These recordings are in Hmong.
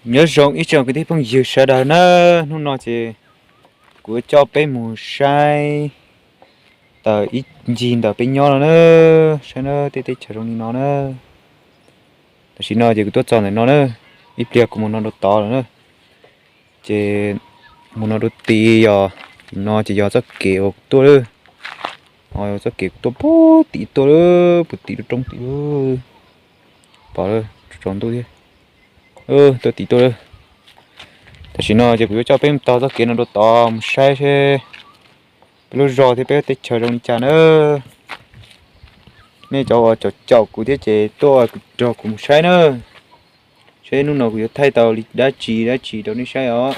Nyob zoo ib tsoom kwv tij phooj ywg sawv daws na, hnub no ces kuv yuav coj peb mus saib tau ib ncig ntawm peb nyob no na, saib na tej teb chaws zoo li no na. Tam sim no ces kuv tuaj txog ntawm no na, ib pliag kuv mus no rau tod lawm na. Ces mus no rau tid yog, no ces yog txoj kev uas kuv tuaj lawm. Txoj kev kuv tuaj puag tim tuaj lawm, puag tim rau roob tim lawm. Pom lawm, tsaus ntuj thiab. Tuaj tim tuaj lawm. Tam sim no ces kuv yuav coj peb mus taug txoj kev no rau tod mus saib seb peb lub zos thiab peb teb chaws zoo li cas na. Nej cov uas caum caum kuv thiab ces tuaj nrog kuv mus saib na. Seb hnub no kuv yuav thaij tau li dab tsi dab tsi rau nej saib os.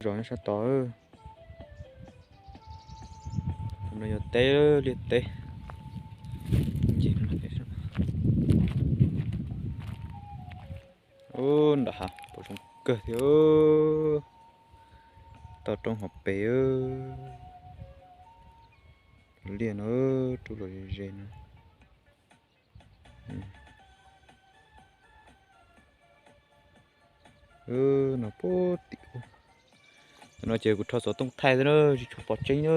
Zos nyob sab tod. No yog teb, liaj teb. Ub, nram hav pom zoo kawg thiab. Toj roob hauv pes. Liaj no rub los ze ze no. No puag tim ub. Tam no ces kuv rho xov tooj thaij xwb na, tsis tshua pom tseeb na.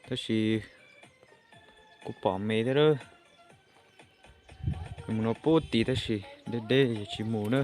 Tab sis kuv pom me thiab na. Mus no puag tim tab sis deb deb ces tsis mus na.